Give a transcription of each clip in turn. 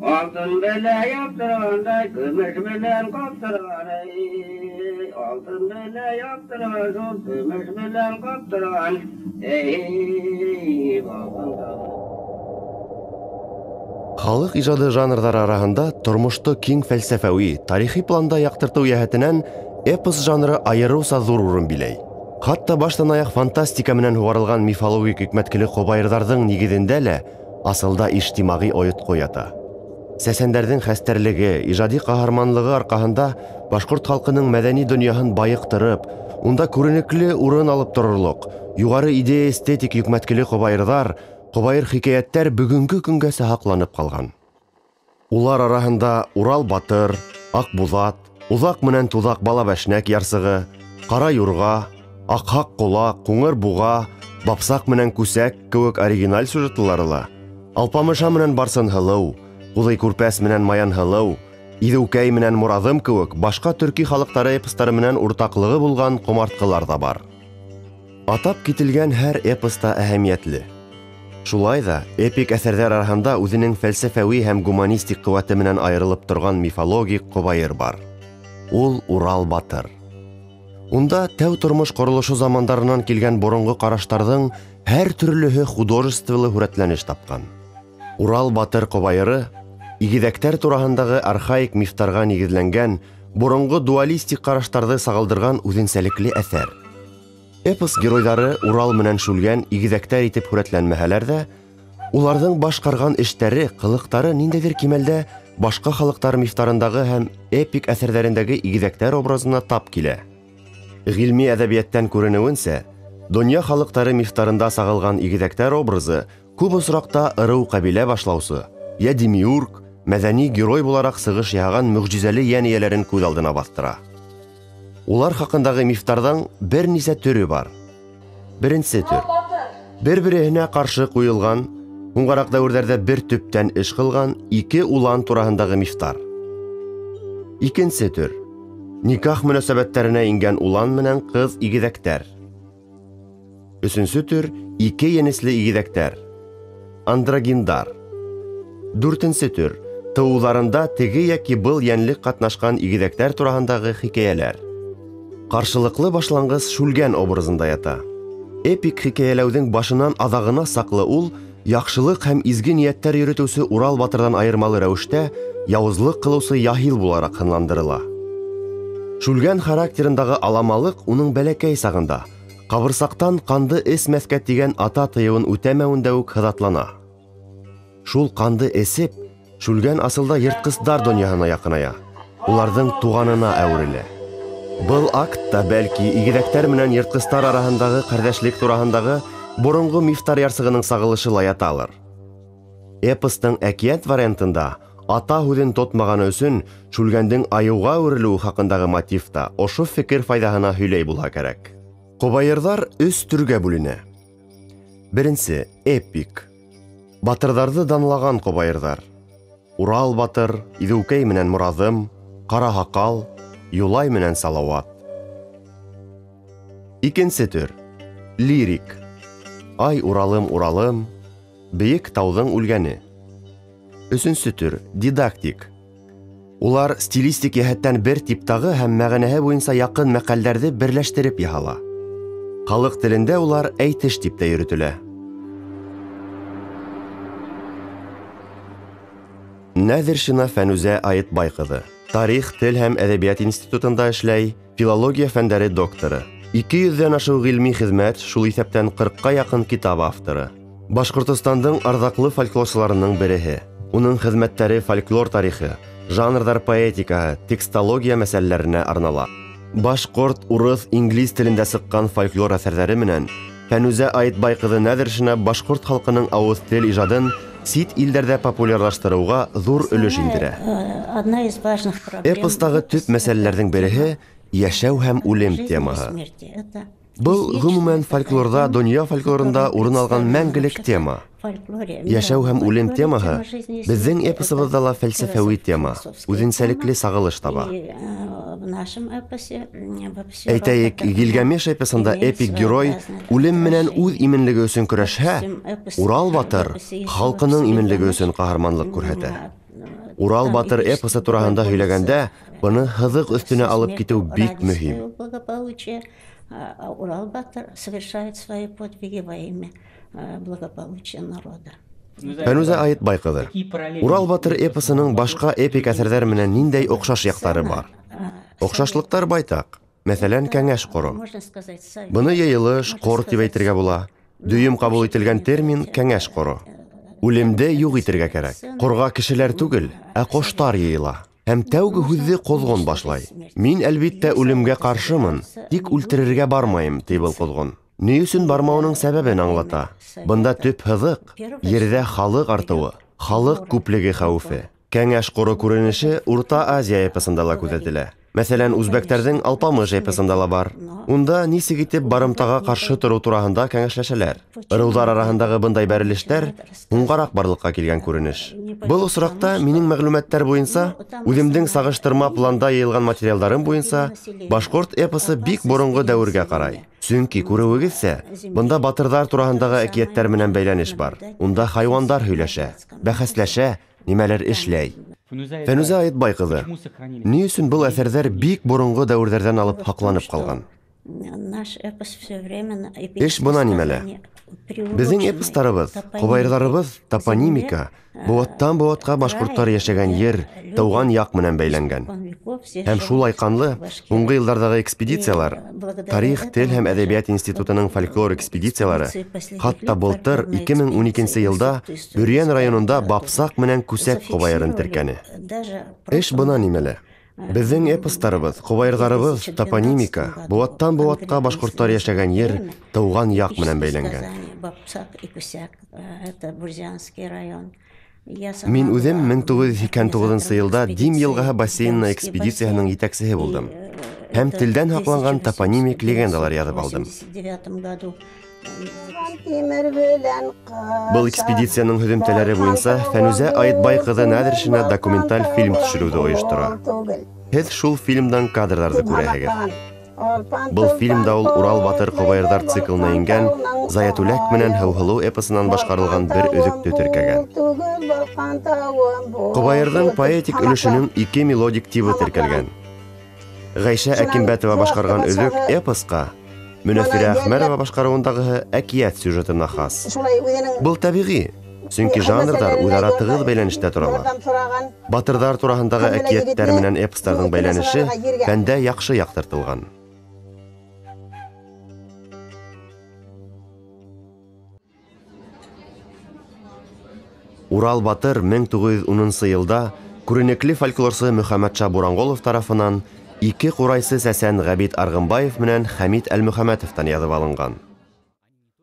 Altın bele yaptıranda, gümüş bilen kaptırgan, altın bele yaptırgan, şol gümüş bilen kaptırgan, ey balkın. Халыҡ ижады жанрҙары араһында тормошто киң фәлсәфәүи, тарихи планда яҡтыртыу йәһәтенән эпос жанры айырыуса ҙур урын биләй. Хатта баштан аяҡ фантастика менән һуғарылған мифологик йөкмәткеле ҡобайырҙарҙың нигеҙендә лә асылда ижтимағи ойотҡо ята. Сәсәндәрҙең хәстәрлеге, ижади ҡаһарманлығы арҡаһында башҡорт халҡының мәҙәни донъяһын байыҡтырып, унда күренекле урын алып торорлоҡ, юғары идея эстетик йөкмәткеле ҡобайырҙар, ҡобайыр хикәйәттәр бөгөнгө көнгәсә һаҡланып ҡалған. Улар араһында Урал батыр, Аҡбуҙат, Уҙаҡ менән Туҙаҡ бала бәшнәк ярсығы, Ҡара юрға, Аҡһаҡ ҡолаҡ, Ҡуңыр буға, Бапсаҡ менән Күсәк кеүек оригиналь сюжетлары ла, Алпамыша менән Барсын һылыу, Ҡуҙый Күрпәс менән Маян һылыу, Иҙеүкәй менән Мораҙым кеүек башҡа төрки халыҡтары эпостары менән уртаҡлығы булған ҡомартҡылар ҙа бар. Атап кителгән һәр эпос та әһәмиәтле. Шулай ҙа эпик әҫәрҙәр араһында үҙенең фәлсәфәүи һәм гуманистик ҡеүәте менән айырылып торған мифологик ҡобайыр бар. Ул Урал батыр. Унда тәү тормош ҡоролошо замандарынан килгән боронғо ҡараштарҙың һәр төрлөһө художестволы һүрәтләнеш тапҡан. Урал батыр ҡобайыры игеҙәктәр тураһындағы архаик мифтарға нигеҙләнгән боронғо дуалистик ҡараштарҙы сағылдырған үҙенсәлекле әҫәр. Эпос геройҙары Урал менән Шүлгән игеҙәктәр итеп һүрәтләнмәһәләр ҙә, уларҙың башҡарған эштәре, ҡылыҡтары ниндәйҙер кимәлдә башҡа халыҡтар мифтарындағы һәм эпик әҫәрҙәрендәге игеҙәктәр образына тап килә. Ғилми әҙәбиәттән күренеүенсә, донъя халыҡтары мифтарында сағылған игеҙәктәр образы күп осраҡта ырыу ҡәбилә башлаусы, йә демиург, мәҙәни герой булараҡ сығыш яһаған мөғжизәле йән эйәләрен күҙ алдына баҫтыра. Улар хаҡындағы мифтарҙың бер нисә төрө бар. Беренсе төр. Бер-береһенә ҡаршы ҡуйылған, һуңғараҡ дәүерҙәрҙә бер төптән эш ҡылған ике улан тураһындағы мифтар. Икенсе төр. Никах мөнәсәбәттәренә ингән улан менән ҡыҙ игеҙәктәр. Өсөнсө төр ике енесле игеҙәктәр. Андрогиндар. Дүртенсе төр. Тыуҙарында теге йәки был йәнлек ҡатнашҡан игеҙәктәр тураһындағы хикәйәләр. Ҡаршылыҡлы башланғыс Шүлгән образында ята. Эпик хикәйәләүҙең башынан аҙағына саҡлы ул яҡшылыҡ һәм изге ниәттәр йөрөтөүсе Урал батырҙан айырмалы рәүештә яуызлыҡ ҡылыусы яһил булараҡ һынландырыла. Шүлгән характерындағы аламалыҡ уның бәләкәй сағында ҡабырсаҡтан ҡанды эсмәҫкә тигән ата тыйыуын үтәмәүендә үк һыҙатлана. Шул ҡанды эсеп, Шүлгән асылда йыртҡыстар донъяһына яҡыная, уларҙың туғанына әүерелә. Был акт та бәлки игеҙәктәр менән йыртҡыстар араһындағы ҡәрҙәшлек тураһындағы боронғо мифтар ярсығының сағылышы ла яталыр. Эпостың әкиәт вариантында ата һүҙен тотмағаны өсөн Шүлгәндең айыуға әүерелеүе хаҡындағы мотив та ошо фекер файҙаһына һөйләй булһа кәрәк. Ҡобайырҙар өс төргә бүленә. Беренсе эпик. Батырҙарҙы данлаған ҡобайырҙар. Урал батыр, Иҙеүкәй менән Мораҙым, Ҡара һаҡал, Юлай менән Салауат. Икенсе төр лирик. Ай Уралым, Уралым, бейек тауҙың үлгәне. Өсөнсө төр дидактик. Улар стилистик йәһәттән бер типтағы һәм мәғәнәһе буйынса яҡын мәҡәлдәрҙе берләштереп яһала. Халыҡ телендә улар әйтеш тип тә йөрөтөлә. Нәҙершина Фәнүзә Айытбай ҡыҙы. Тарих, тел һәм әҙәбиәт институтында эшләй, филология фәндәре докторы. 200-дән ашыу ғилми хеҙмәт, шул иҫәптән 40-ҡа яҡын китап авторы. Башҡортостандың арҙаҡлы фольклорсыларының береһе. Уның хеҙмәттәре фольклор тарихы, жанрҙар поэтикаһы, текстология мәсьәләләренә арнала. Башҡорт, урыҫ, инглиз телендә сыҡҡан фольклор әҫәрҙәре менән Фәнүзә Айытбай ҡыҙы Нәҙершина башҡорт халҡының ауыҙ тел ижадын сит илдәрҙә популярлаштырыуға ҙур өлөш индерә. Эпостағы төп мәсьәләләрҙең береһе йәшәү һәм үлем темаһы. Был ғөмүмән фольклорҙа, донъя фольклорында урын алған мәңгелек тема. Йәшәү һәм үлем темаһы беҙҙең эпосыбыҙҙа ла фәлсәфәүи тема, үҙенсәлекле сағылыш таба. Әйтәйек, Гилгамеш эпосында эпик герой үлем менән үҙ именлеге өсөн көрәшһә, Урал батыр халҡының именлеге өсөн ҡаһарманлыҡ күрһәтә. Урал батыр эпосы тураһында һөйләгәндә, быны һыҙыҡ өҫтөнә алып китеү бик мөһим. Урал батыр совершает свои подвиги во имя благополучия народа. Фәнүзә Айытбай ҡыҙы, Урал батыр эпосының башҡа эпик әҫәрҙәр менән ниндәй оҡшаш яҡтары бар? Оҡшашлыҡтар байтаҡ. Мәҫәлән, кәңәш ҡоро. Быны йыйылыш, ҡор тип әйтергә була. Дөйөм ҡабул ителгән термин кәңәш ҡоро. Үлемде юҡ итергә кәрәк. Ҡорға кешеләр түгел, ә ҡоштар йыйыла. Һәм тәүге һүҙҙе ҡоҙғон башлай. Мин, әлбиттә, үлемгә ҡаршымын, тик үлтерергә бармайым, ти был ҡоҙғон. Ни өсөн бармауының сәбәбен аңлата. Бында төп һыҙыҡ, ерҙә халыҡ артыуы, халыҡ күплеге хәүефе. Кәңәш ҡоро күренеше Урта Азия эпосында ла күҙәтелә. Мәҫәлән, үзбәктәрҙең Алпамыш эпосында ла бар. Унда нисек итеп барымтаға ҡаршы тороу тураһында кәңәшләшәләр. Ырыуҙар араһындағы бындай бәрелештәр һуңғараҡ барлыҡҡа килгән күренеш. Был осраҡта минең мәғлүмәттәр буйынса, үҙемдең сағыштырма планда йыйылған материалдарым буйынса, башҡорт эпосы бик боронғо дәүергә ҡарай. Сөнки күреүегеҙсә, бында батырҙар тураһындағы әкиәттәр менән бәйләнеш бар. Унда хайуандар һөйләшә, бәхәсләшә, нимәлер эшләй. Фәнүзә Айытбай ҡыҙы, ни өсөн был әҫәрҙәр бик боронғо дәүерҙәрҙән алып һаҡланып ҡалған? Эш бына нимәлә. Беҙҙең эпостарыбыҙ, ҡобайырҙарыбыҙ топонимика, быуаттан быуатҡа башҡорттар йәшәгән ер, тыуған яҡ менән бәйләнгән. Һәм шулай ҡанлы һуңғы йылдарҙағы экспедициялар, Тарих, тел һәм әҙәбиәт институтының фольклор экспедициялары, хатта былтыр 2012 йылда Бөрйән районында Бапсаҡ менән Күсәк ҡобайырын теркәне. Эш бына нимәлә. Беҙҙең эпостарыбыҙ, ҡобайырҙарыбыҙ топонимика, быуаттан быуатҡа башҡорттар йәшәгән ер, тыуған яҡ менән бәйләнгән. Мин үҙем 1989 йылда Дим йылғаһы бассейнына экспедицияһының етәксеһе булдым. Һәм телдән һаҡланған топонимик легендалар яҙып алдым. Был экспедицияның һөҙөмтәләре буйынса Фәнүзә Айытбай ҡыҙы Нәҙершина документаль фильм төшөрөүҙе ойоштора. Һеҙ шул фильмдан кадрҙарҙы күрәһегеҙ. Был фильмда ул Урал батыр ҡобайырҙар циклына ингән Заятүләк менән Һыуһылыу эпосынан башҡарылған бер өҙөктө теркәгән. Ҡобайырҙың поэтик өлөшөнөң ике мелодик тибы теркәлгән. Ғәйшә Әкимбәтова башҡарған өҙөк эпосҡа, Мөнәфирә Әхмәрова башҡарыуындағыһы әкиәт сюжетына хас. Был тәбиғи, сөнки жанрҙар үҙ-ара тығыҙ бәйләнештә торалар. Батырҙар тураһындағы әкиәттәр менән эпостарҙың бәйләнеше фәндә яҡшы яҡтыртылған. Урал батыр 1910 йылда күренекле фольклорсы Мөхәммәтша Буранғолов тарафынан ике ҡурайсы сәсән Ғәбит Арғынбаев менән Хәмит Әлмөхәмәтовтан яҙып алынған.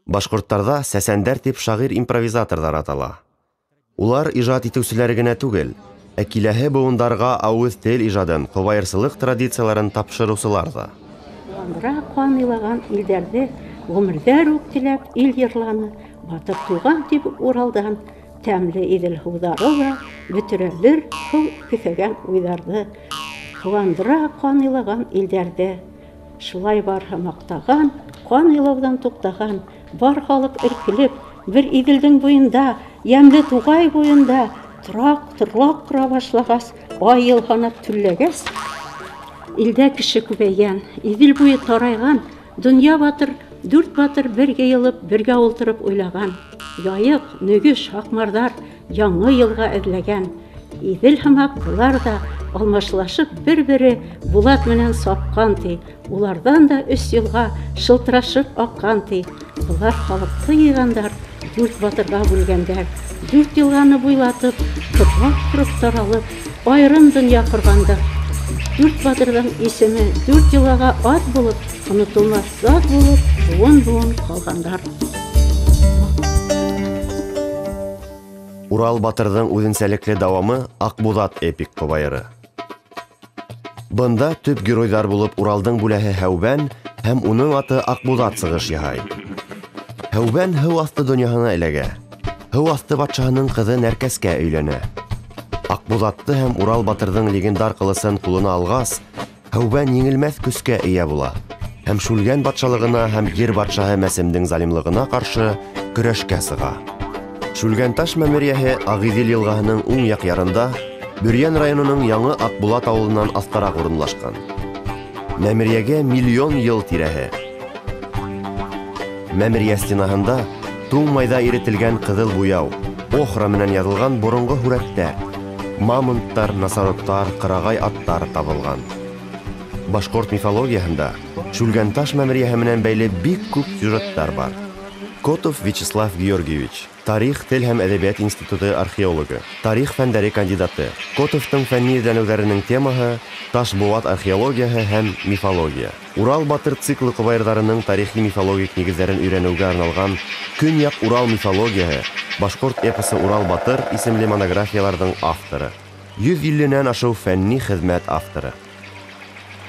Башҡорттарҙа сәсәндәр тип шағир-импровизаторҙар атала. Улар ижад итеүселәр генә түгел, ә киләһе быуындарға ауыҙ тел ижадын, ҡобайырсылыҡ традицияларын тапшырыусылар ҙа. Ҡуандыра ҡан илаған илдәрҙе, ғүмерҙәр үк теләп ил йырланы, батыр туған тип Уралдан, тәмле Иҙел һыуҙары ла бөтөрәлер һыу көҫәгән уйҙарҙы. Ҡыуандыра ҡан илаған илдәрҙе, шулай барһы маҡтаған, ҡан илауҙан туҡтаған, бар халыҡ эркелеп, бер Иҙелдең буйында, йәмле туғай буйында, тораҡ, торлаҡ ҡора башлағас, ай йыл һанап түлләгәс, илдә кеше күбәйгән, Иҙел буйы тарайған, донъя батыр, дүрт батыр бергә йыйылып, бергә ултырып уйлаған, Яйыҡ, Нөгөш, Һаҡмарҙар яңы йылға эҙләгән, Иҙел һымаҡ былар ҙа алмашлашып бер-бере Булат менән сапҡан ти, уларҙан да өс йылға шылтырашып аҡҡан ти. Былар халыҡты йыйғандар, дүрт батырға бүлгәндәр, дүрт йылғаны буйлатып, торлаҡ ҡороп таралып, айырым донъя ҡорғандар. Дүрт батырҙың исеме дүрт йылғаға ат булып, онотолмаҫ зат булып, быуын-быуын ҡалғандар. Урал батырҙың үҙенсәлекле дауамы Аҡбуҙат эпик ҡобайыры. Бында төп геройҙар булып Уралдың бүләһе Һәүбән һәм уның аты Аҡбуҙат сығыш яһай. Һәүбән һыу аҫты донъяһына эләгә. һыу аҫты батшаһының ҡыҙы Нәркәскә өйләнә. Аҡбуҙатты һәм Урал батырҙың легендар ҡылысын ҡулына алғас, Һәүбән еңелмәҫ көскә эйә була һәм Шүлгән батшалығына һәм ер батшаһы Мәсемдең залимлығына ҡаршы көрәшкә сыға. Шүлгәнташ мәмерйәһе Ағиҙел йылғаһының уң яҡ ярында Бөрйән районының Яңы Аҡбулат ауылынан аҫтараҡ урынлашҡан. Мәмерйәгә миллион йыл тирәһе. Мәмерйә стенаһында туң майҙа иретелгән ҡыҙыл буяу, охра менән яҙылған боронғо һүрәттәр, мамонттар, носорогтар, ҡырағай аттар табылған. Башҡорт мифологияһында Шүлгәнташ мәмерйәһе менән бәйле бик күп сюжеттар бар. Котов Вячеслав Георгиевич, тарих, тел һәм әҙәбиәт институты археологы, тарих фәндәре кандидаты. Котовтың фәнни эҙләнеүҙәренең темаһы Ташбыуат археологияһы һәм мифология. Урал батыр циклы ҡобайырҙарының тарихи мифологик нигеҙҙәрен өйрәнеүгә арналған Көньяҡ Урал мифологияһы, Башҡорт эпосы Урал батыр исемле монографияларҙың авторы. 150-нән ашыу фәнни хеҙмәт авторы.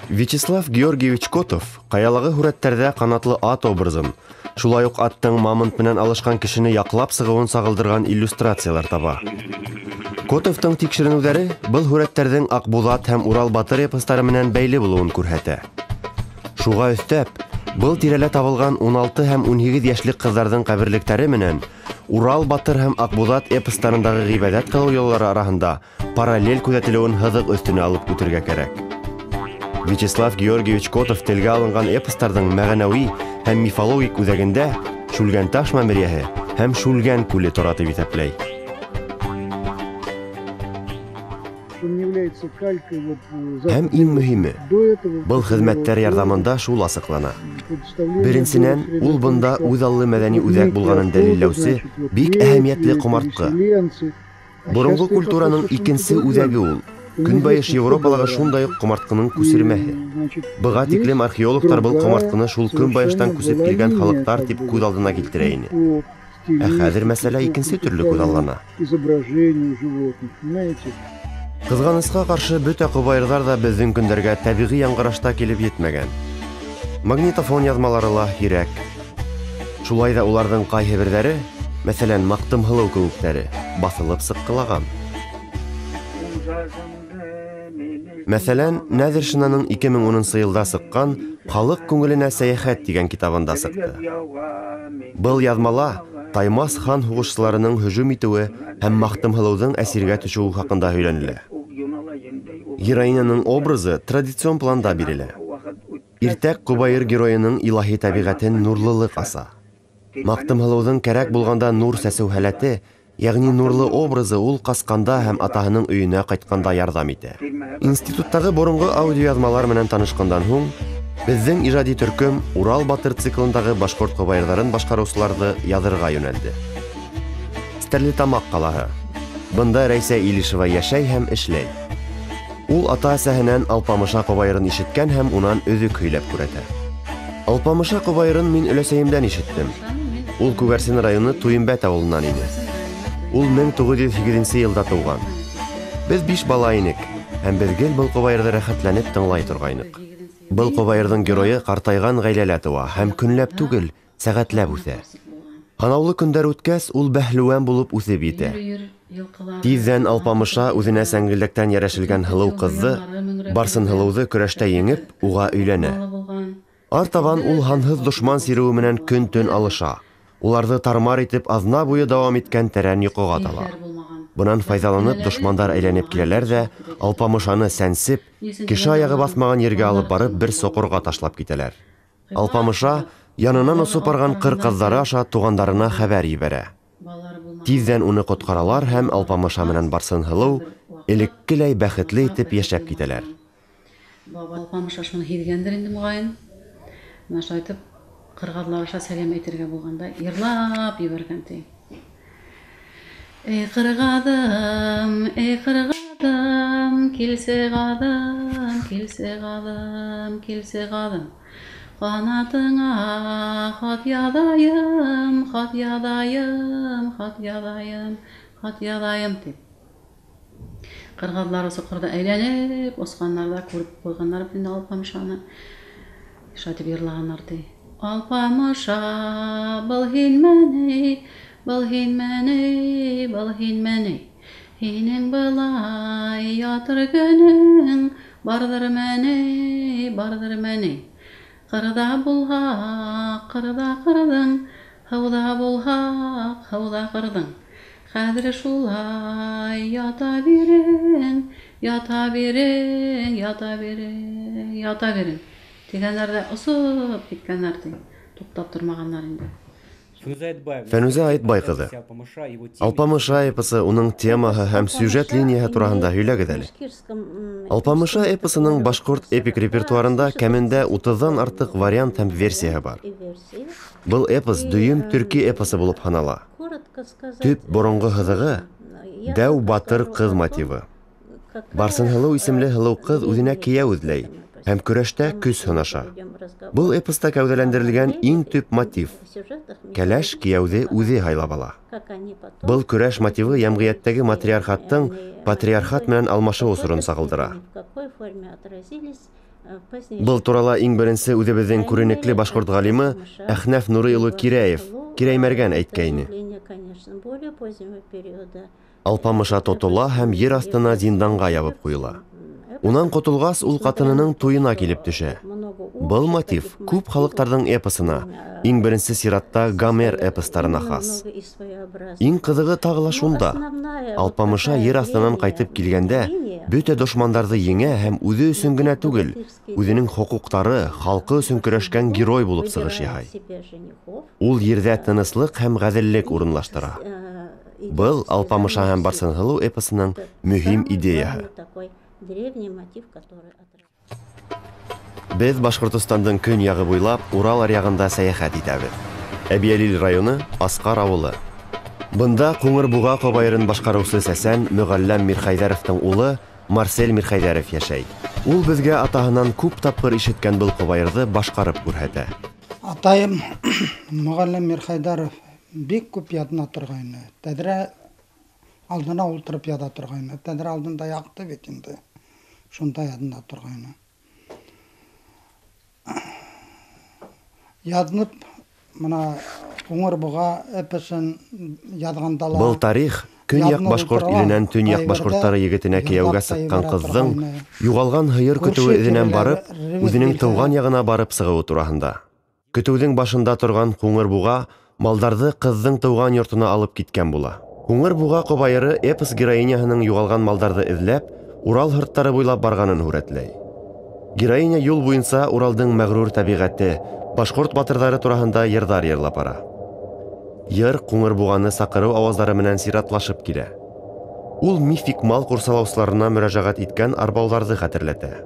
Вячеслав Георгиевич Котов ҡаялағы һүрәттәрҙә ҡанатлы ат образын, шулай уҡ аттың мамонт менән алышҡан кешене яҡлап сығыуын сағылдырған иллюстрациялар таба. Котовтың тикшеренеүҙәре был һүрәттәрҙең Аҡбуҙат һәм Урал батыр эпостары менән бәйле булыуын күрһәтә. Шуға өҫтәп, был тирәлә табылған 16 һәм 18 йәшлек ҡыҙҙарҙың ҡәберлектәре менән Урал батыр һәм Аҡбуҙат эпостарындағы ғибәҙәт ҡылыу йолалары араһында параллель күҙәтелеүен һыҙыҡ өҫтөнә алып үтергә кәрәк. Вячеслав Георгиевич Котов телгә алынған эпостарҙың мәғәнәүи һәм мифологик үҙәгендә Шүлгәнташ мәмерйәһе һәм Шүлгән күле тора тип иҫәпләй. Һәм иң мөһиме, был хеҙмәттәр ярҙамында шул асыҡлана. Беренсенән, ул бында үҙаллы мәҙәни үҙәк булғанын дәлилләүсе бик әһәмиәтле ҡомартҡы. Боронғо культураның икенсе үҙәге ул. Көнбайыш Европалағы шундай уҡ ҡомартҡының күсермәһе. Быға тиклем археологтар был ҡомартҡыны шул көнбайыштан күсеп килгән халыҡтар тип күҙ алдына килтерә ине. Ә хәҙер мәсьәлә икенсе төрлө күҙаллана. Ҡыҙғанысҡа ҡаршы, бөтә ҡобайырҙар ҙа беҙҙең көндәргә тәбиғи яңғырашта килеп етмәгән. Магнитофон яҙмалары ла һирәк. Шулай ҙа уларҙың ҡайһы берҙәре, мәҫәлән, Маҡтымһылыу кеүектәре, баҫылып сыҡҡылаған. Мәҫәлән, Нәҙершинаның 2010 йылда сыҡҡан «Халыҡ күңеленә сәйәхәт» тигән китабында сыҡты. Был яҙмала Таймас хан һуғышсыларының һөжүм итеүе һәм Маҡтымһылыуҙың әсиргә төшөүе хаҡында һөйләнелә. Героиняның образы традицион планда бирелә. Иртәк ҡобайыр геройының илаһи тәбиғәтен нурлылыҡ аса. Маҡтымһылыуҙың кәрәк булғанда нур сәсеү һәләте, йәғни нурлы образы ул ҡасҡанда һәм атаһының өйөнә ҡайтҡанда ярҙам итә. Институттағы боронғо аудиояҙмалар менән танышҡандан һуң, беҙҙең ижади төркөм Урал батыр циклындағы башҡорт ҡобайырҙарын башҡарыусыларҙы яҙырға йүнәлде. Стәрлетамаҡ ҡалаһы. Бында Рәйсә Илишева йәшәй һәм эшләй. Ул ата-әсәһенән Алпамыша ҡобайырын ишеткән һәм унан өҙөк һөйләп күрәтә. Алпамыша ҡобайырын мин өләсәйемдән ишеттем. Ул Күгәрсен районы Туйымбәт ауылынан ине. Ул 1908 йылда тыуған. Беҙ 5 бала инек, һәм беҙ гел был ҡобайырҙы рәхәтләнеп тыңлай торғайныҡ. Был ҡобайырҙың геройы ҡартайған ғаиләлә тыуа һәм көнләп түгел, сәғәтләп үҫә. Һанаулы көндәр үткәс, ул бәһлеүән булып үҫеп етә. Тиҙҙән Алпамыша үҙенә сәңгелдәктән йәрәшелгән һылыу ҡыҙҙы, Барсынһылыуҙы көрәштә еңеп, уға өйләнә. Артабан ул һанһыҙ дошман сиреүе менән көн-төн алыша. Уларҙы тармар итеп аҙна буйы дауам иткән тәрән йоҡоға тала. Бынан файҙаланып дошмандар әйләнеп киләләр ҙә, Алпамышаны сәнсеп, кеше аяғы баҫмаған ергә алып барып бер соҡорға ташлап китәләр. Алпамыша янынан осоп барған ҡыр ҡаҙҙары аша туғандарына хәбәр ебәрә. Тиҙҙән уны ҡотҡаралар һәм Алпамыша менән Барсынһылыу элеккеләй бәхетле итеп йәшәп китәләр. Алпамыша шуны һиҙгәндер инде моғайын. Бына шулай итеп ҡырғаҙлар аша сәләм әйтергә булғанда йырлап ебәргән ти. Эй ҡырғаҙым, эй ҡырғаҙым, килсе ғаҙым, килсе ғаҙым, килсе ғаҙым. Ҡанатыңа хат яҙайым, хат яҙайым, хат яҙайым, хат яҙайым тип. Ҡырғаҙлар соҡорҙа әйләнеп, осҡандар ҙа күреп ҡуйғандар бит инде Алпамышаны. Шулай итеп йырлағандар ти. Алпамыша, был һинме ни? Был һинмени, был һинмени, һинең былай ятыр көнөң барҙырмени, барҙырмени. Ҡырҙа булһаҡ, ҡырҙа ҡырҙың, һыуҙа булһаҡ, һыуҙа ҡырҙың. Хәҙер шулай ята бирең, ята бирең, ята бирең, ята бирең. Тигәндәр ҙә осоп киткәндәр ти, туҡтап тормағандар инде. Фәнүзә Айтбай ҡыҙы, Алпамыша эпосы, уның темаһы һәм сюжет линияһы тураһында һөйләгеҙ әле. Алпамыша эпосының башҡорт эпик репертуарында кәмендә 30-ҙан артыҡ вариант һәм версияһы бар. Был эпос дөйөм төрки эпосы булып һанала. Төп боронғо һыҙығы дәү батыр ҡыҙ мотивы. Барсынһылыу исемле һылыу ҡыҙ үҙенә кейәү эҙләй һәм көрәштә көс һынаша. Был эпоста кәүҙәләндерелгән иң төп мотив кәләш кейәүҙе үҙе һайлап ала. Был көрәш мотивы йәмғиәттәге матриархаттың патриархат менән алмашыу осорон сағылдыра. Был турала иң беренсе үҙебеҙҙең күренекле башҡорт ғалимы Әхнәф Нурый улы Кирәев, Кирәй Мәргән әйткәйне. Алпамыша тотола һәм ер аҫтына зинданға ябып ҡуйыла. Унан ҡотолғас, ул ҡатынының туйына килеп төшә. Был мотив күп халыҡтарҙың эпосына, иң беренсе сиратта Гомер эпостарына хас. Иң ҡыҙығы тағы ла шунда. Алпамыша ер аҫтынан ҡайтып килгәндә, бөтә дошмандарҙы еңә һәм үҙе өсөн генә түгел, үҙенең хоҡуҡтары, халҡы өсөн көрәшкән герой булып сығыш яһай. Ул ерҙә тыныслыҡ һәм ғәҙеллек урынлаштыра. Был Алпамыша һәм Барсынһылыу эпосының мөһим идеяһы. Беҙ Башҡортостандың көньяғы буйлап Урал аръяғында сәйәхәт итәбеҙ. Әбйәлил районы, Асҡар ауылы. Бында Ҡуңыр Буға ҡобайырын башҡарыусы сәсән Мөғәлләм Мирхәйҙәровтың улы Марсель Мирхәйҙәров йәшәй. Ул беҙгә атаһынан күп тапҡыр ишеткән был ҡобайырҙы башҡарып күрһәтә. Атайым Мөғәлләм Мирхәйҙәров бик күп ядына торғайны. Тәҙрә алдына ултырып яҙа торғайны. Тәҙрә алдында яҡты бит инде. Шунда ядына торғайны. Яҙынып, мына Ҡуңыр Буға эпосын яҙғанда ла. Был тарих көньяҡ башҡорт иленән төньяҡ башҡорттары егетенә кейәүгә сыҡҡан ҡыҙҙың юғалған һыйыр көтөүе эҙенән барып, үҙенең тыуған яғына барып сығыуы тураһында. Көтөүҙең башында торған Ҡуңыр Буға малдарҙы ҡыҙҙың тыуған йортона алып киткән була. Ҡуңыр Буға ҡобайыры эпос героиняһының юғалған малдарҙы эҙләп, Урал һырттары буйлап барғанын һүрәтләй. Героиня юл буйынса Уралдың мәғрур тәбиғәте, башҡорт батырҙары тураһында йырҙар йырлап бара. Йыр Ҡуңыр Буғаны саҡырыу ауаздары менән сиратлашып килә. Ул мифик мал ҡурсалаусыларына мөрәжәғәт иткән арбауҙарҙы хәтерләтә.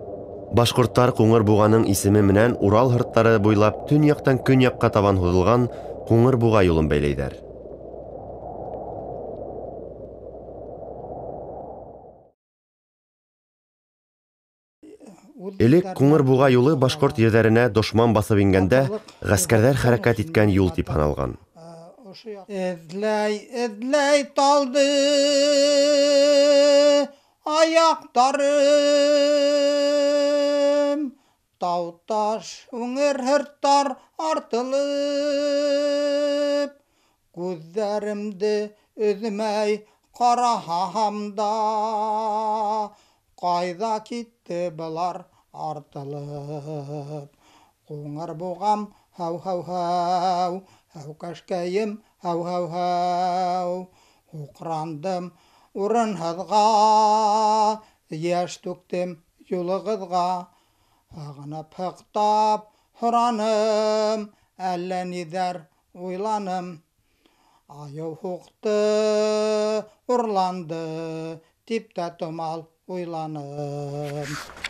Башҡорттар Ҡуңыр Буғаның исеме менән Урал һырттары буйлап төньяҡтан көньяҡҡа табан һуҙылған Ҡуңыр Буға юлын бәйләйҙәр. Элек Ҡуңыр Буға юлы башҡорт ерҙәренә дошман баҫып ингәндә ғәскәрҙәр хәрәкәт иткән юл тип һаналған. Эҙләй, эҙләй талды аяҡтарым, тау-таш үңер һырттар артылып, күҙҙәремде өҙмәй ҡараһам да, ҡайҙа китте былар артылып. Ҡуңыр Буғам, һау-һау-һау, һәүкәшкәйем, һау-һау-һау, һуҡрандым урынһыҙға, йәш түктем юлығыҙға, һағынып һыҡтап һораным, әллә ниҙәр уйланым. Айыу һуҡты, урланды, тип тә томал уйланым.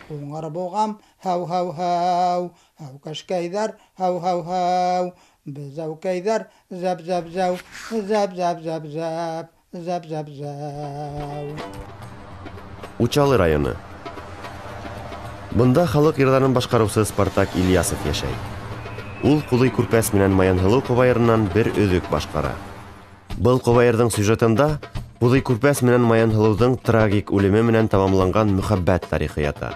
Ҡуңыр Буғам, һау-һау-һау, һәүкәшкәйҙәр, һау-һау-һау, беҙәүкәйҙәр, зәп-зәп-зәү, зәп-зәп-зәп-зәп, зәп-зәп-зәү. Учалы районы. Бында халыҡ йырҙарын башҡарыусы Спартак Ильясов йәшәй. Ул Ҡуҙый Күрпәс менән Маянһылыу ҡобайырынан бер өҙөк башҡара. Был ҡобайырҙың сюжетында Ҡуҙый Күрпәс менән Маянһылыуҙың трагик үлеме менән тамамланған мөхәббәт тарихы ята.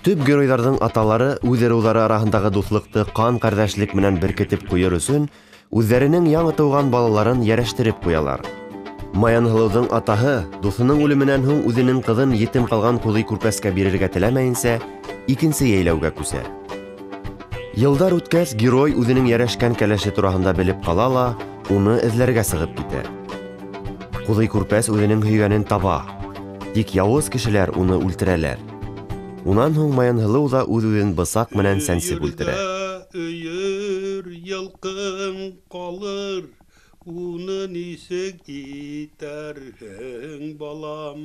Төп геройҙарҙың аталары үҙ ырыуҙары араһындағы дуҫлыҡты ҡан ҡәрҙәшлек менән беркетеп ҡуйыр өсөн үҙҙәренең яңы тыуған балаларын йәрәштереп ҡуялар. Маянһылыуҙың атаһы дуҫының үлеменән һуң үҙенең ҡыҙын етем ҡалған Ҡуҙый Күрпәскә бирергә теләмәйенсә икенсе йәйләүгә күсә. Йылдар үткәс, герой үҙенең йәрәшкән кәләше тураһында белеп ҡала ла, уны эҙләргә сығып китә. Ҡуҙый Күрпәс үҙенең һөйгәнен таба. Тик яуыз кешеләр уны үлтерәләр. Унан һуң Маянһылыу ҙа үҙ-үҙен бысаҡ менән сәнсеп үлтерә. Өйөр йылҡың ҡалыр, уны нисек итәрһең, балам?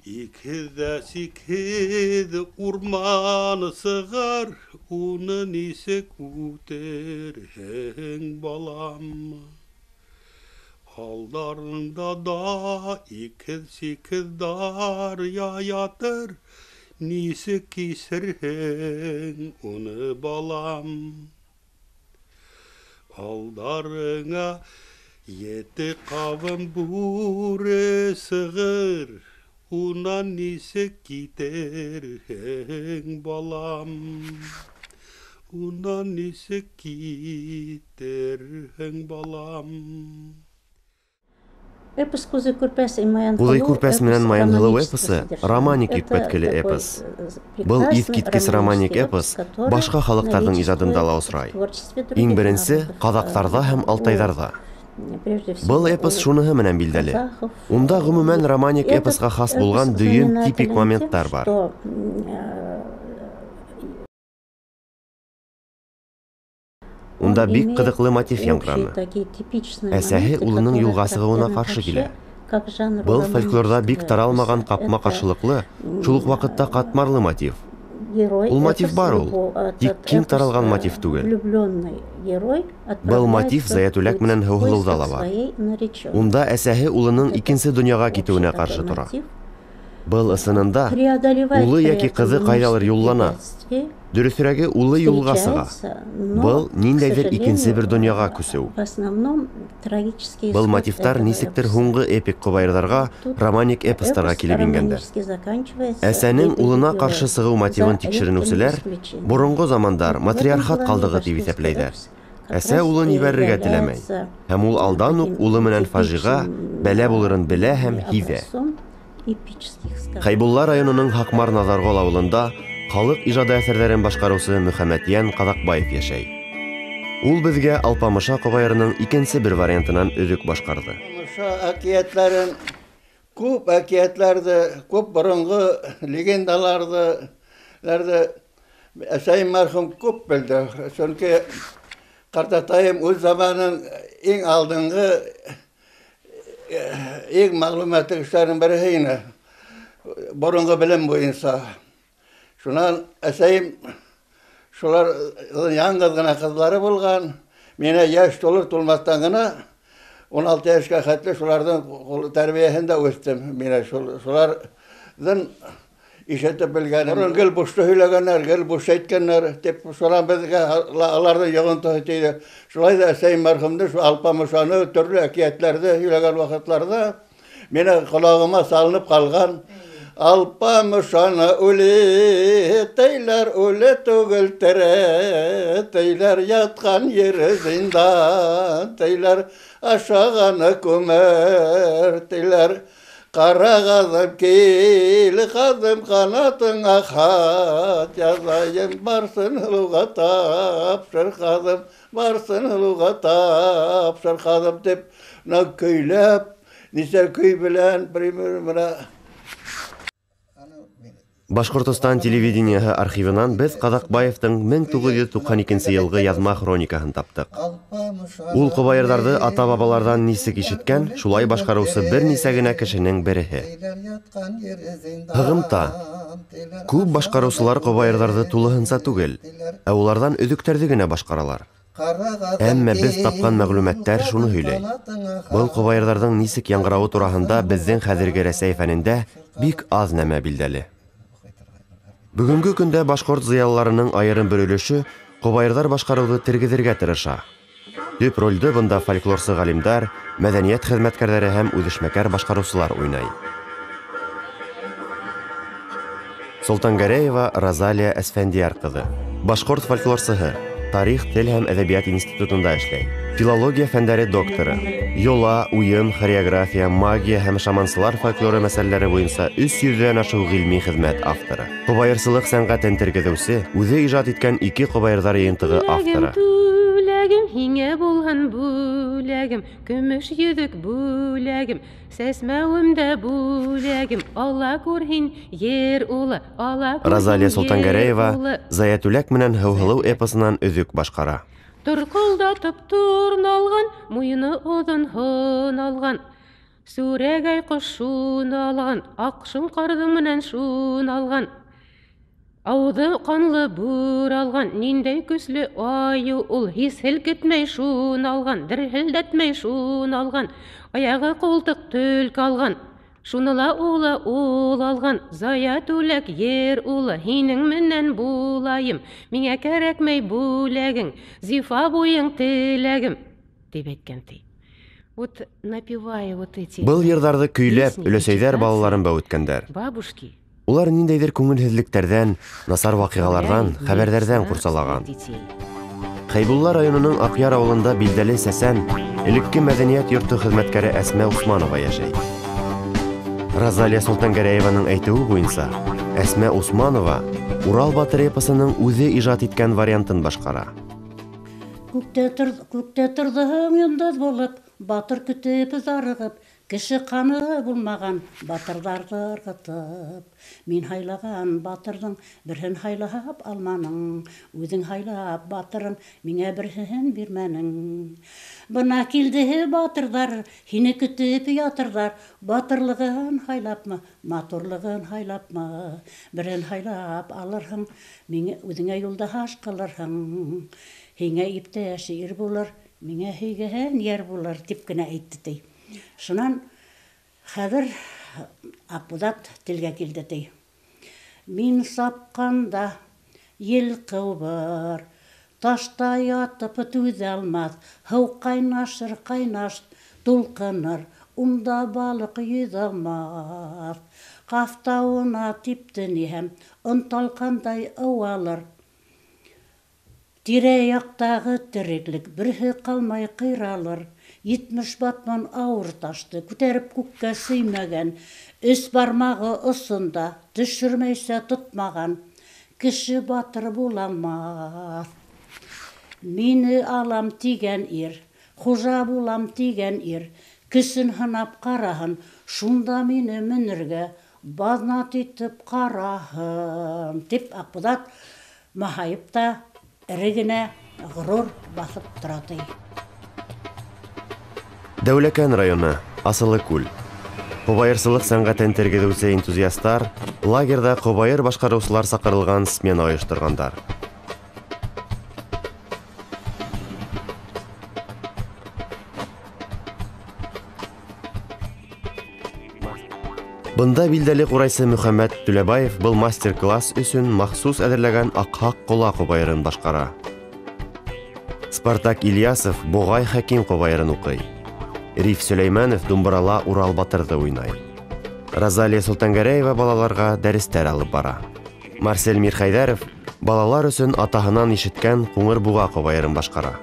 Икһеҙ ҙә сикһеҙ урман сығар, уны нисек үтерһең, балам? Алдарында да икһеҙ-сикһеҙ даръя ятыр, нисек кисерһең уны, балам? Алдарыңа ете ҡабым бүре сығыр, унан нисек китерһең, балам? Унан нисек китерһең, балам? Эпос Ҡуҙый Күрпәс и Маянһылыу. Ҡуҙый Күрпәс менән Маянһылыу эпосы романик йөкмәткеле эпос. Был иҫ киткес романик эпос башҡа халыҡтарҙың ижадында ла осрай. Иң беренсе ҡаҙаҡтарҙа һәм алтайҙарҙа. Был эпос шуныһы менән билдәле. Унда ғөмүмән романик эпосҡа хас булған дөйөм типик моменттар бар. Унда бик ҡыҙыҡлы мотив яңғыраны. Әсәһе улының юлға сығыуына ҡаршы килә. Был фольклорҙа бик таралмаған ҡапма-ҡаршылыҡлы, шул уҡ ваҡытта ҡатмарлы мотив. Ул мотив бар ул, тик киң таралған мотив түгел. Был мотив Заятүләк менән Һыуһылыуҙа ла бар. Унда әсәһе улының икенсе донъяға китеүенә ҡаршы тора. Был ысынында улы йәки ҡыҙы ҡайҙалыр юллана. Дөрөҫөрәге, улы юлға сыға. Был ниндәйҙер икенсе бер донъяға күсеү. Был мотивтар нисектер һуңғы эпик ҡобайырҙарға, романик эпостарға килеп ингәндәр. Әсәнең улына ҡаршы сығыу мотивын тикшеренеүселәр боронғо замандар матриархат ҡалдығы тип иҫәпләйҙәр. Әсә улын ебәрергә теләмәй, һәм ул алдан уҡ улы менән фажиға, бәлә булырын белә һәм һиҙә. Хәйбулла районының Һаҡмар Наҙарғол ауылында халыҡ ижады әҫәрҙәрен башҡарыусы Мөхәммәтйән Ҡаҙаҡбаев йәшәй. Ул беҙгә Алпамыша ҡобайырының икенсе бер вариантынан өҙөк башҡарҙы. Алпамыша әкиәттәрен, күп әкиәттәрҙе, күп боронғо легендаларҙы әсәйем мәрхүм күп белде. Сөнки ҡартатайым үҙ заманын иң алдынғы, иң мәғлүмәтле кешеләрҙең береһе ине, боронғо белем буйынса. Шунан әсәйем шулар яңғыҙ ғына ҡыҙҙары булған. Миңә йәш тулыр тулмаҫтан ғына 16 йәшкә хәтле шуларҙың тәрбиәһендә үҫтем. Миңә шуларҙың ишетеп белгәнем. Борон гел бушты һөйләгәннәр, гел буш әйткәннәр, тип шунан беҙгә аларҙың йоғонтоһо тейҙе. Шулай ҙа әсәйем мәрхүмде шу Алпамышаны, төрлө әкиәттәрҙе һөйләгән ваҡытларҙа мине ҡолағыма салынып ҡалған Алпамышаны үле тейләр, үле түгел тере тейләр, ятҡан ере зиндан тейләр, ашағаны күмер тейләр. Ҡарағаҙым кил, ҡаҙым, ҡанатыңа хат яҙайым, барсын һылыуға тапшыр ҡаҙым, барсын һылыуға тапшыр ҡаҙым, тип бына көйләп, нисә көй белән, бына. Башҡортостан телевидениеһы архивынан беҙ Ҡаҙаҡбаевтың 1992 йылғы яҙма хроникаһын таптыҡ. Ул ҡобайырҙарҙы ата-бабаларҙан нисек ишеткән, шулай башҡарыусы бер нисә генә кешенең береһе. Һығымта, күп башҡарыусылар ҡобайырҙарҙы тулыһынса түгел, ә уларҙан өҙөктәрҙе генә башҡаралар. Әммә беҙ тапҡан мәғлүмәттәр шуны һөйләй. Был ҡобайырҙарҙың нисек яңғырауы тураһында беҙҙең хәҙерге Рәсәй фәнендә бик аҙ нәмә билдәле. Бөгөнгө көндә башҡорт зыялыларының айырым бер өлөшө ҡобайырҙар башҡарыуҙы тергеҙергә тырыша. Төп ролде бында фольклорсы ғалимдар, мәҙәниәт хеҙмәткәрҙәре һәм үҙешмәкәр башҡарыусылар уйнай. Солтангәрәева Розалия Әсфәндиәр ҡыҙы, башҡорт фольклорсыһы, тарих, тел һәм әҙәбиәт институтында эшләй. Филология фәндәре докторы. Йола, уйын, хореография, магия һәм шамансылар фольклоры мәсьәләләре буйынса 300-дән ашыу ғилми хеҙмәт авторы. Ҡобайырсылыҡ сәнғәтен тергеҙеүсе, үҙе ижад иткән 2 ҡобайырҙар йыйынтығы авторы. Бүләгем, һиңә булһын бүләгем, көмөш йөҙөк бүләгем, сәсмәүемдә бүләгем, Алла күрһин, ер улы, Алла күрһин. Розалия Солтангәрәева Заятүләк менән Һыуһылыу эпосынан өҙөк башҡара. Торҡолдатып торналған, муйыны оҙон һын алған, сүрәгәй ҡош шун алған, аҡ шоңҡарҙың менән шун алған. Ауҙы ҡанлы бүр алған, ниндәй көслө айыу ул, һис һелкетмәй шун алған, дерһелдәтмәй шун алған, аяғы ҡултыҡ төлкө алған, шуны ла улы ул алған, Заятүләк ер улы, һинең менән булайым, миңә кәрәкмәй бүләгең, зифа буйың теләгем, тип әйткән ти. Вот напевая вот эти. Был йырҙарҙы көйләп, өләсәйҙәр балаларын бәүеткәндәр. Бабушки. Улар ниндәйҙер күңелһеҙлектәрҙән, насар ваҡиғаларҙан, хәбәрҙәрҙән ҡурсалаған. Хәйбулла районының Аҡъяр ауылында билдәле сәсән, элекке мәҙәниәт йорто хеҙмәткәре Әсмә Усманова йәшәй. Розалия Солтангәрәеваның әйтеүе буйынса, Әсмә Усманова Урал батыр эпосының үҙе ижад иткән вариантын башҡара. Күктә торҙоң йондоҙ булып, батыр көтөп зарығып, кеше ҡаны булмаған батырҙарҙы ырғытып, мин һайлаған батырҙың берһен һайлап алманың, үҙең һайлап батырың, миңә берһен бирмәнең. Бына килде батырҙар, һине көтөп ятырҙар, батырлығын һайлапмы, матурлығын һайлапмы, берһен һайлап алырһың, миңә үҙеңә юлдаш ҡылырһың, һиңә иптәш ир булыр, миңә һөйгән йәр булыр, тип кенә әйтте ти. Шунан хәҙер Аҡбуҙат телгә килде ти. Мин сапҡанда ел ҡыубыр, ташта ятып түҙә алмаҫ, һыу ҡайнашыр ҡайнаш тулҡыныр, унда балыҡ йөҙә алмаҫ. Ҡафтауына типте ниһәм, онталҡандай ыуалыр. Тирә-яҡтағы тереклек берһе ҡалмай ҡыйралыр. 70 батман ауыр ташты күтәреп күккә сөймәгән, өс бармағы осонда төшөрмәйсә тотмаған, кеше батыр буламаҫ. Мине алам тигән ир, хужа булам тигән ир, көсөн һынап ҡараһын, шунда мине менергә баҙнат итеп ҡараһын, тип Аҡбуҙат маһайып та эре генә ғорур баҫып тора ти. Дәүләкән районы, Асылыкүл. Ҡобайырсылыҡ сәнғәтен тергеҙеүсе энтузиастар лагерҙа ҡобайыр башҡарыусылар саҡырылған смена ойошторғандар. Бында билдәле ҡурайсы Мөхәммәт Түләбаев был мастер-класс өсөн махсус әҙерләгән Аҡһаҡ ҡола ҡобайырын башҡара. Спартак Ильясов Боғай Хәким ҡобайырын уҡый. Риф Сөләймәнов думбырала Урал батырҙы уйнай. Розалия Солтангәрәева балаларға дәрестәр алып бара. Марсель Мирхәйҙәров балалар өсөн атаһынан ишеткән Ҡуңыр буға ҡобайырын башҡара.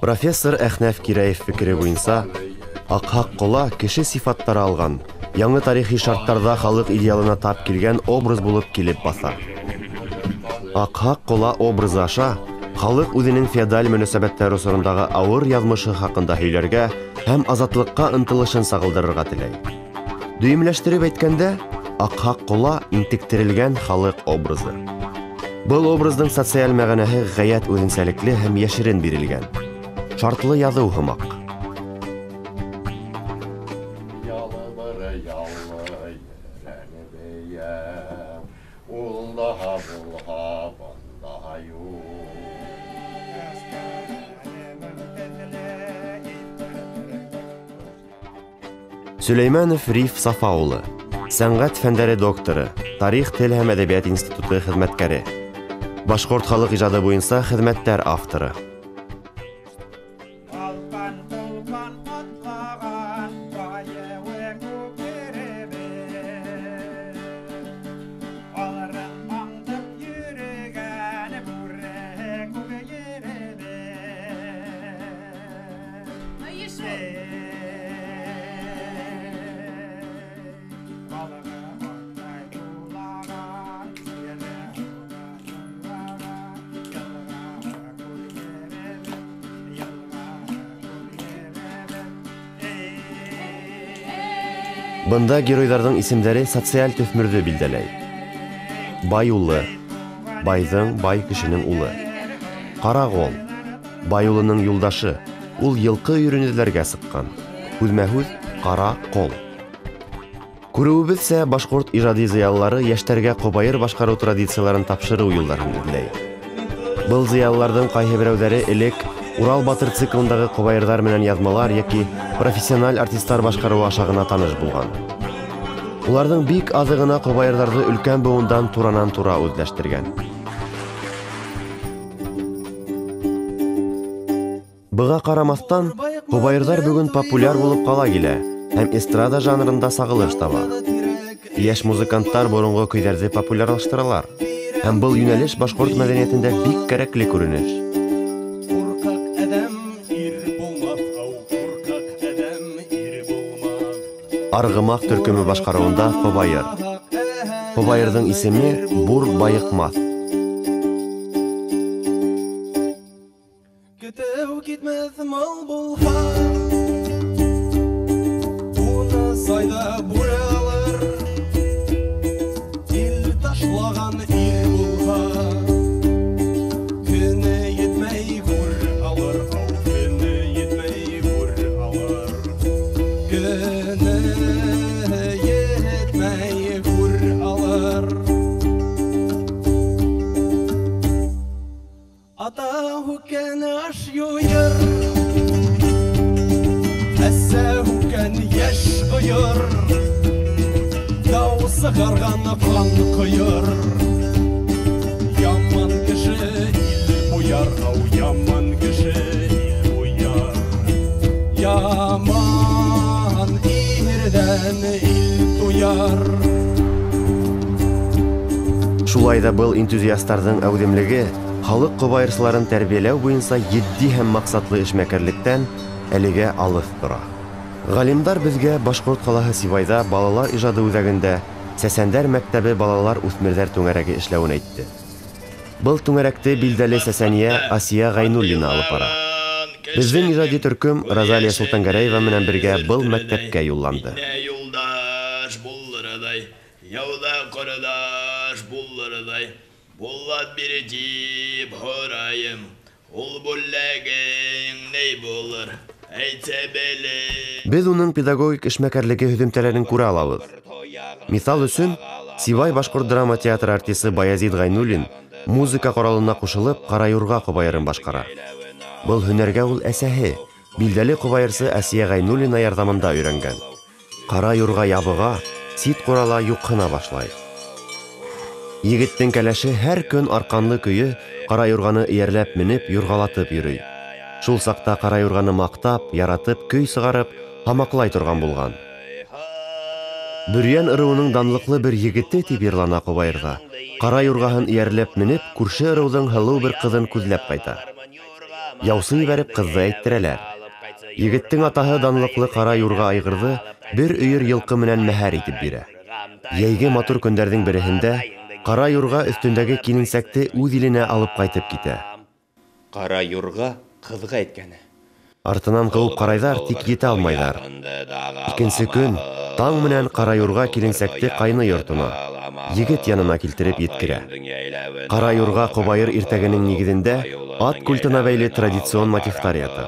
Профессор Әхнәф Кирәев фекере буйынса, Аҡһаҡ ҡола кеше сифаттары алған, яңы тарихи шарттарҙа халыҡ идеалына тап килгән образ булып килеп баҫа. Аҡһаҡ ҡола образы аша халыҡ үҙенең феодаль мөнәсәбәттәр осорондағы ауыр яҙмышы хаҡында һөйләргә һәм азатлыҡҡа ынтылышын сағылдырырға теләй. Дөйөмләштереп әйткәндә, Аҡһаҡ ҡола интектерелгән халыҡ образы. Был образдың социаль мәғәнәһе ғәйәт үҙенсәлекле һәм йәшерен бирелгән. Шартлы яҙыу һымаҡ. Сөләймәнов Риф Сафа улы, сәнғәт фәндәре докторы, тарих, тел һәм әҙәбиәт институты хеҙмәткәре, башҡорт халыҡ ижады буйынса хеҙмәттәр авторы. Бында геройҙарҙың исемдәре социаль төҫмөрҙө билдәләй. Бай улы, байҙың, бай кешенең улы. Ҡарағол, бай улының юлдашы, ул йылҡы өйөрөн эҙләргә сыҡҡан. Һүҙмә-һүҙ ҡара ҡол. Күреүебеҙсә, башҡорт ижади зыялылары йәштәргә ҡобайыр башҡарыу традицияларын тапшырыу юлдарын эҙләй. Был зыялыларҙың ҡайһы берәүҙәре элек Урал батыр циклындағы ҡобайырҙар менән яҙмалар йәки профессиональ артистар башҡарыуы аша ғына таныш булған. Уларҙың бик аҙы ғына ҡобайырҙарҙы өлкән быуындан туранан-тура үҙләштергән. Быға ҡарамаҫтан, ҡобайырҙар бөгөн популяр булып ҡала килә һәм эстрада жанрында сағылыш таба. Йәш музыканттар боронғо көйҙәрҙе популярлаштыралар, һәм был йүнәлеш башҡорт мәҙәниәтендә бик кәрәкле күренеш. Арғымаҡ төркөмө башҡарыуында ҡобайыр. Ҡобайырҙың исеме Бур Байыҡмаҫ. Көтөү китмәҫ мал булһа, уны сайҙа бүре алыр. Ил ташлаған ир булһа, көнө етмәй гүр алыр. Ау, көнө етмәй гүр алыр. Көнө етмәй гүр алыр. Ата һүккән аш юйыр, әсә һүккән йәш ҡойор, тау сығарған ҡан ҡойор. Яман кеше ил буяр, ау, яман кеше ил буяр. Яман ирҙән ил туяр. Шулай ҙа был энтузиастарҙың әүҙемлеге халыҡ ҡобайырсыларын тәрбиәләү буйынса етди һәм маҡсатлы эшмәкәрлектән әлегә алыҫ тора. Ғалимдар беҙгә Башҡорт ҡалаһы Сибайҙа балалар ижады үҙәгендә Сәсәндәр мәктәбе балалар үҫмерҙәр түңәрәге эшләүен әйтте. Был түңәрәкте билдәле сәсәниә Асия Ғәйнуллина алып бара. Беҙҙең ижади төркөм Розалия Солтангәрәева менән бергә был мәктәпкә юлланды. Булат биретип һорайым, ул бүләгең ни булыр, әйтсә беле. Беҙ уның педагогик эшмәкәрлеге һөҙөмтәләрен күрә алабыҙ. Миҫал өсөн, Сибай башҡорт драма театры артисы Баязид Ғәйнуллин музыка ҡоралына ҡушылып Ҡара юрға ҡобайырын башҡара. Был һөнәргә ул әсәһе, билдәле ҡобайырсы Асия Ғәйнуллина ярҙамында өйрәнгән. Ҡара юрға ябыға, сит ҡурала юҡһына башлай. Егеттең кәләше һәр көн арҡанлы көйө ҡара юрғаны эйәрләп менеп, юрғалатып йөрөй. Шул саҡта ҡара юрғаны маҡтап, яратып, көй сығарып, һамаҡлай торған булған. Бөрйән ырыуының данлыҡлы бер егете тип йырлана ҡобайырҙа. Ҡара юрғаһын эйәрләп менеп, күрше ырыуҙың һылыу бер ҡыҙын күҙләп ҡайта. Яусы ебәреп ҡыҙҙы әйттерәләр. Егеттең атаһы данлыҡлы ҡара юрға айғырҙы бер өйөр йылҡы менән мәһәр итеп бирә. Йәйге матур көндәрҙең береһендә ҡара юрға өҫтөндәге киленсәкте үҙ иленә алып ҡайтып китә. Ҡара юрға ҡыҙға әйткәне: Артынан ҡыуып ҡарайҙар, тик етә алмайҙар. Икенсе көн таң менән Ҡара Юрға киленсәкте ҡайны йортона, егет янына килтереп еткерә. Ҡара Юрға ҡобайыр иртәгенең нигеҙендә ат культына бәйле традицион мотивтар ята.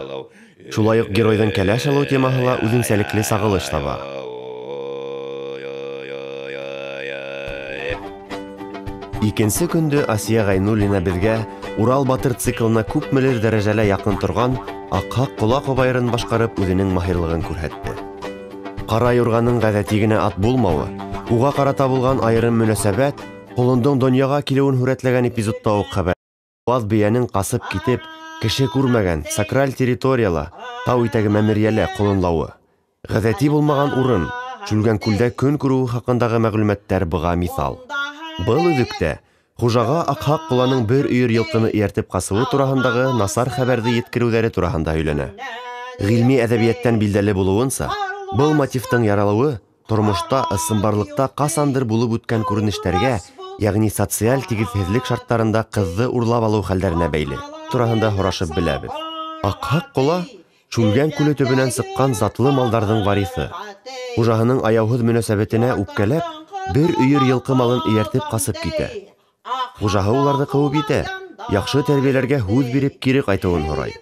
Шулай уҡ геройҙың кәләш алыу темаһы ла үҙенсәлекле сағылыш таба. Икенсе көндө Асия Ғәйнуллина беҙгә Урал батыр циклына күпмелер дәрәжәлә яҡын торған Аҡһаҡ Ҡола ҡобайырын башҡарып үҙенең маһирлығын күрһәтте. Ҡара Юрғаның ғәҙәти генә ат булмауы, уға ҡарата булған айырым мөнәсәбәт ҡолондоң донъяға килеүен һүрәтләгән эпизодта уҡ хәбәр. Баҙ бейәнең ҡасып китеп, кеше күрмәгән сакраль территорияла, тау итәге мәмерйәлә ҡолонлауы, ғәҙәти булмаған урын, Шүлгән күлдә көн күреүе хаҡындағы мәғлүмәттәр быға миҫал. Был өҙөктә хужаға Аҡһаҡ Ҡоланың бер өйөр йылҡыны эйәртеп ҡасыуы тураһындағы насар хәбәрҙе еткереүҙәре тураһында һөйләнә. Ғилми әҙәбиәттән билдәле булыуынса, был мотивтың яралыуы тормошта, ысынбарлыҡта ҡасандыр булып үткән күренештәргә, йәғни социаль тигеҙһеҙлек шарттарында ҡыҙҙы урлап алыу хәлдәренә бәйле тураһында һорашып беләбеҙ. Аҡһаҡ Ҡола Шүлгән күле төбөнән сыҡҡан затлы малдарҙың вариҫы. Хужаһының аяуһыҙ мөнәсәбәтенә үпкәләп, бер өйөр йылҡы малын эйәртеп ҡасып китә. Хужаһы уларҙы ҡыуып етә, яҡшы тәрбиәләргә һүҙ биреп кире ҡайтыуын һорай.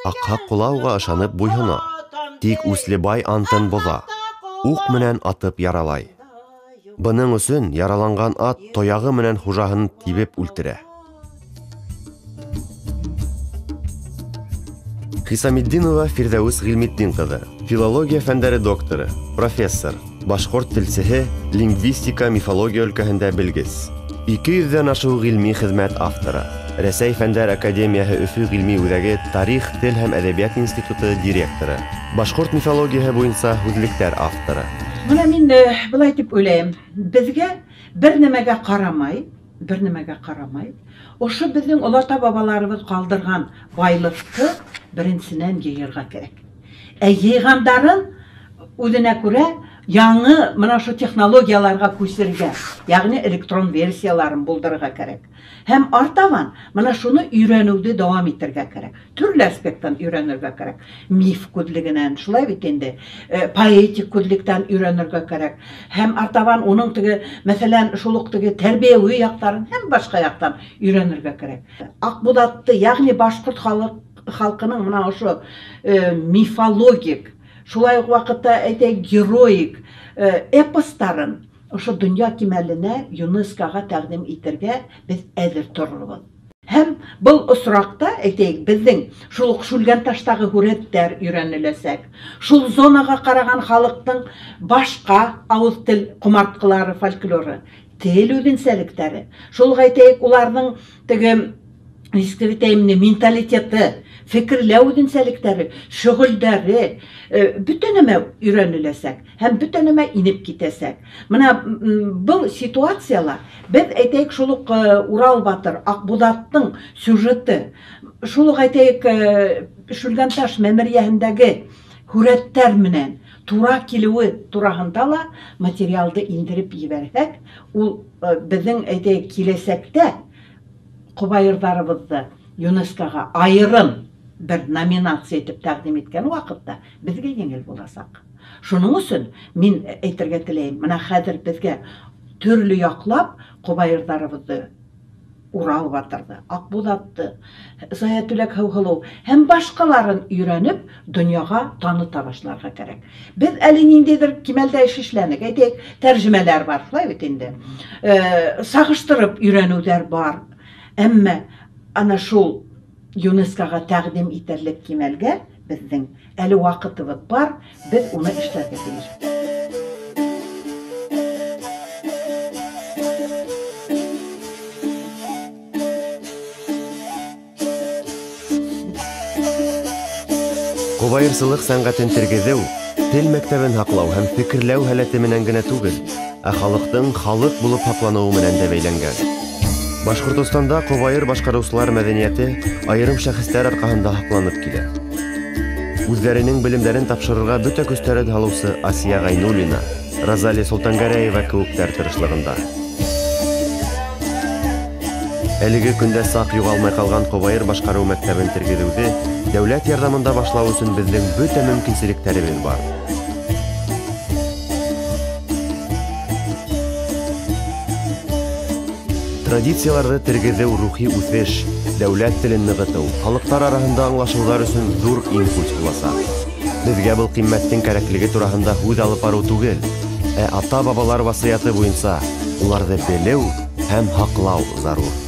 Аҡһаҡ Ҡола уға ышанып буйһона, тик Үслебай антын боҙа, уҡ менән атып яралай. Бының өсөн яраланған ат тояғы менән хужаһын тибеп үлтерә. Хисаметдинова Фирҙәүес Ғилметдин ҡыҙы, филология фәндәре докторы, профессор, башҡорт телсеһе, лингвистика, мифология өлкәһендә белгес. 200-дән ашыу ғилми хеҙмәт авторы. Рәсәй Фәндәр Академияһы Өфө ғилми үҙәге Тарих, тел һәм әҙәбиәт институты директоры. Башҡорт мифологияһы буйынса һүҙлектәр авторы. Бына мин былай тип уйлайым. Беҙгә бер нәмәгә ҡарамай, ошо беҙҙең олата бабаларыбыҙ ҡалдырған байлыҡты беренсенән йыйырға кәрәк. Ә йыйғандарын үҙенә күрә яңы мына ошо технологияларға күсергә, йәғни электрон версияларын булдырырға кәрәк. Һәм артабан мына шуны өйрәнеүҙе дауам итергә кәрәк. Төрлө аспекттан өйрәнергә кәрәк. Миф күҙлегенән, шулай бит инде, поэтик күҙлектән өйрәнергә кәрәк. Һәм артабан уның теге, мәҫәлән, шул уҡ теге тәрбиәүи яҡтарын һәм башҡа яҡтан өйрәнергә кәрәк. Аҡбуҙатты, йәғни башҡорт халҡының мына ошо мифологик, шулай уҡ ваҡытта әйтәйек, героик эпостарын ошо донъя кимәленә ЮНЕСКОға тәҡдим итергә беҙ әҙер торорбоҙ. Һәм был осраҡта, әйтәйек, беҙҙең шул уҡ Шүлгәнташтағы һүрәттәр өйрәнеләсәк. Шул зонаға ҡараған халыҡтың башҡа ауыҙ тел ҡомартҡылары, фольклоры, тел үҙенсәлектәре. Шул уҡ әйтәйек, уларҙың теге нисек әйтәйем, менталитеты, фекерләү үҙенсәлектәре, шөғөлдәре, бөтә нәмә өйрәнеләсәк һәм бөтә нәмә инеп китәсәк. Мына был ситуацияла беҙ әйтәйек, шул уҡ Урал батыр, Аҡбуҙаттың сюжеты, шул уҡ әйтәйек, Шүлгәнташ мәмерйәһендәге һүрәттәр менән тура килеүе тураһында ла материалды индереп ебәрһәк, ул беҙҙең әйтәйек, киләсәктә ҡобайырҙарыбыҙҙы ЮНЕСКОға айырым бер номинация итеп тәҡдим иткән ваҡытта беҙгә еңел буласаҡ. Шуның өсөн мин әйтергә теләйем, мына хәҙер беҙгә төрлө яҡлап ҡобайырҙарыбыҙҙы, Урал батырҙы, Аҡбуҙатты, Заятүләк Һыуһылыу һәм башҡаларын өйрәнеп донъяға таныта башларға кәрәк. Беҙ әле ниндәйҙер кимәлдә эш эшләнек, әйтәйек, тәржемәләр бар, шулай бит инде. Сағыштырып өйрәнеүҙәр бар. Әммә ана шул ЮНЕСКОға тәҡдим итерлек кимәлгә беҙҙең әле ваҡытыбыҙ бар, беҙ уны эшләргә тейеш. Ҡобайырсылыҡ сәнғәтен тергеҙеү, тел мәктәбен һаҡлау һәм фекерләү һәләте менән генә түгел, ә халыҡтың халыҡ булып һаҡланыуы менән дә бәйләнгән. Башҡортостанда ҡобайыр башҡарыусылар мәҙәниәте айырым шәхестәр арҡаһында һаҡланып килә. Үҙҙәренең белемдәрен тапшырырға бөтә көстәрен һалыусы Асия Ғәйнуллина, Розалия Солтангәрәева кеүектәр тырышлығында. Әлеге көндә саҡ юғалмай ҡалған ҡобайыр башҡарыу мәктәбен тергеҙеүҙе дәүләт ярҙамында башлау өсөн беҙҙең бөтә мөмкинселектәребеҙ бар. Традицияларҙы тергеҙеү рухи үҫеш, дәүләт телен нығытыу, халыҡтар араһында аңлашыуҙар өсөн ҙур импульс буласаҡ. Беҙгә был ҡиммәттең кәрәклеге тураһында һүҙ алып барыу түгел, ә ата-бабалар васыяты буйынса уларҙы белеү һәм һаҡлау зарур.